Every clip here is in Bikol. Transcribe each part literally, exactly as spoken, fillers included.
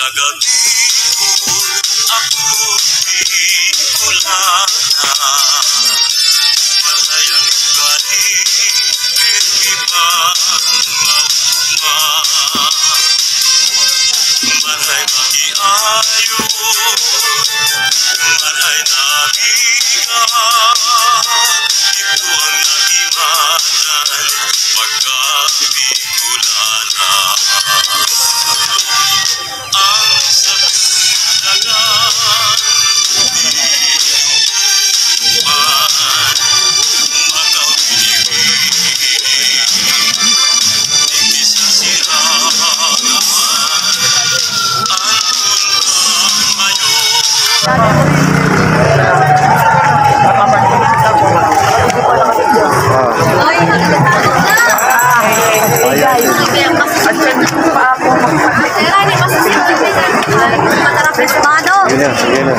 Gabi ko, ako di ko lana. Patay ang ugali, pirmi pang mauma. Maray makiayo, maray na amiga. Ito ang nagimanan, pagkabikulana. Ang sakit dagan, di man makawili. Ikisasinangan ang puntang mayo. Sige na, sige na.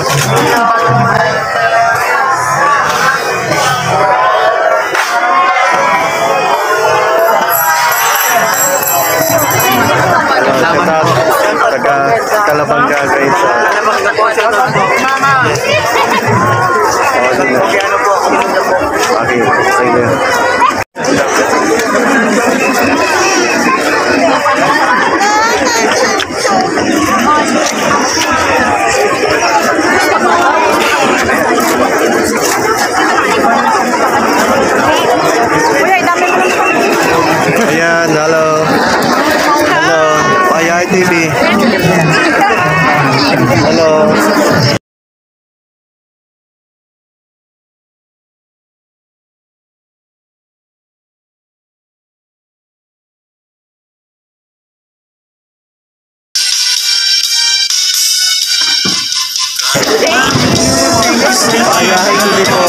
Hello, shout out. Taga Calabanga, guys. Oh, sige. Okay, sige. Ayan, hello. Hello. Payay T V. Hello. Ayan, hindi po.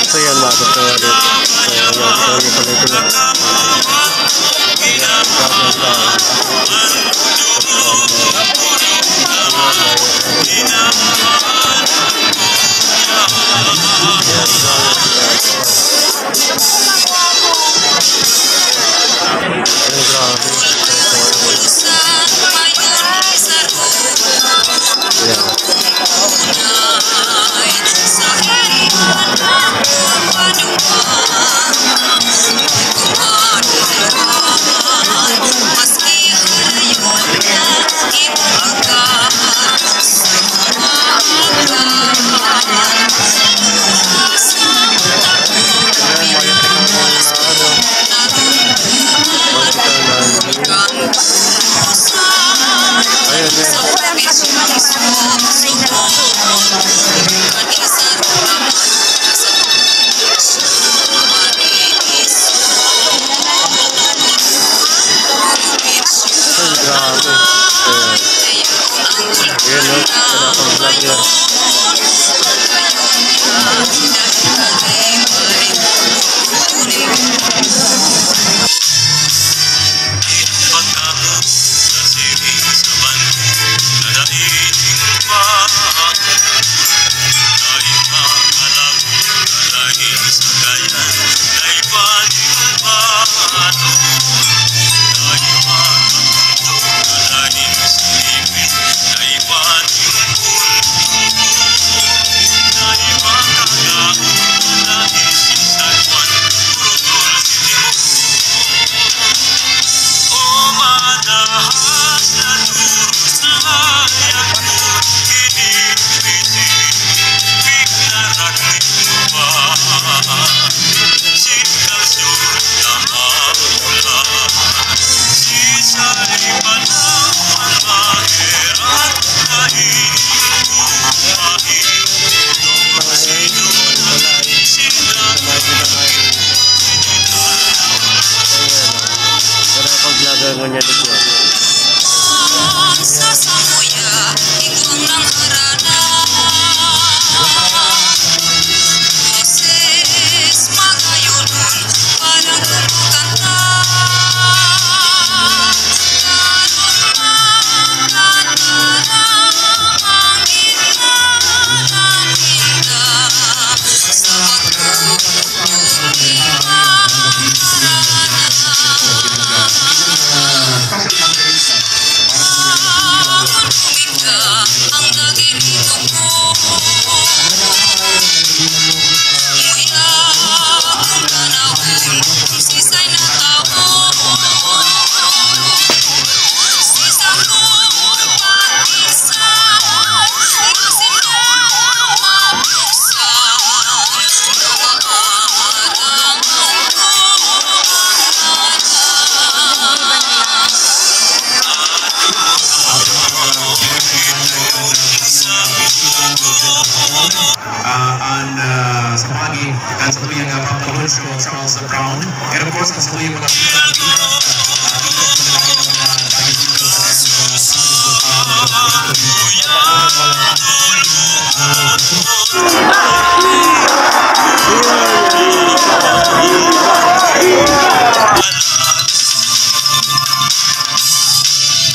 So yan, mga gusto nga din. So, yan, so, yung pala ito na. Yan, grabe ang tao. Yan, grabe. Yan, grabe. Yan. Ngunyan dito. Ah, an, ah, sa pagi, kan sa tuyang, ah, Papa Rolls ko, Charles Brown. And of course, kan sa tuyang mga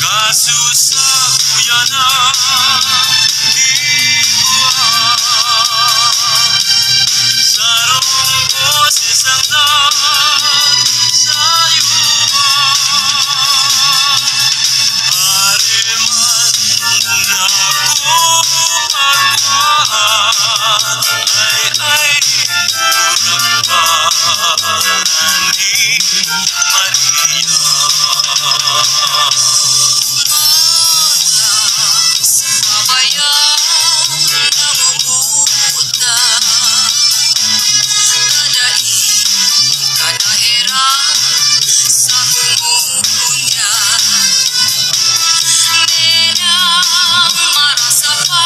Kaso sa kuya na igwa, sarong boses ang nagsayaw. Pare, magmula ko pagkuhan, ay, ay, kurang pa ni Maria. Sa babayan, namumuta, kadai, kadaheran, sa kumunyan. Nenang marasa pa,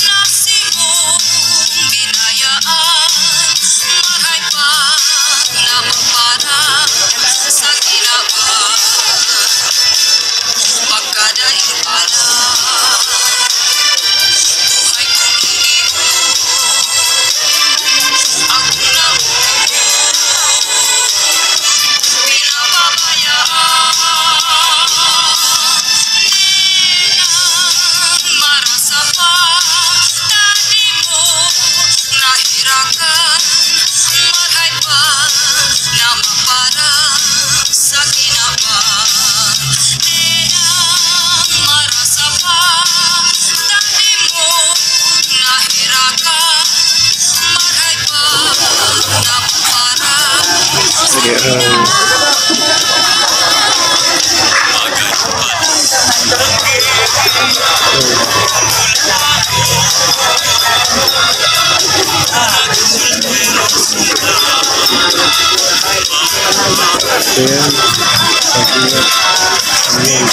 na simong binayaan, maray pa na magpara sa kinaban. Pagkadaing pala, buhay kong iniwan, ako na pinababayaan. Nenang marasa pa, dati mo nahirakan, maray pa na magpara sa kinaban. Nenang marasa pa, dati mo nahirakan, maray pa na magpara sa kinaban. Ayan. Ayan.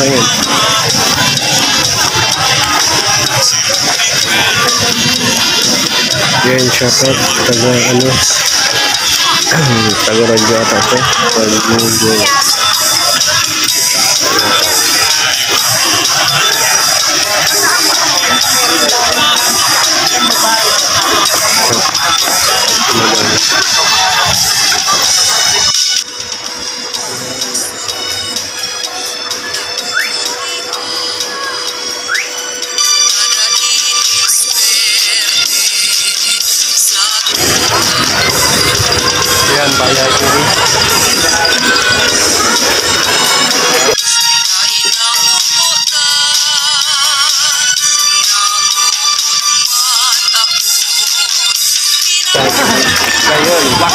Ayan. Yan, shoutout. Taga, ano, taga radyo ata to. Taga radyo. Yan, bayad ini. Ayun.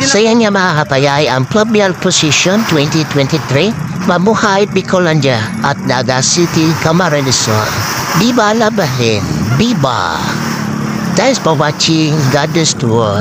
Saya niya mahapayay ang Pluvial Procession twenty twenty-three. Mabuhay Bicolandia at Naga City, Camarines Sur. Viva Labahin! Viva! Thanks for watching. God bless to all.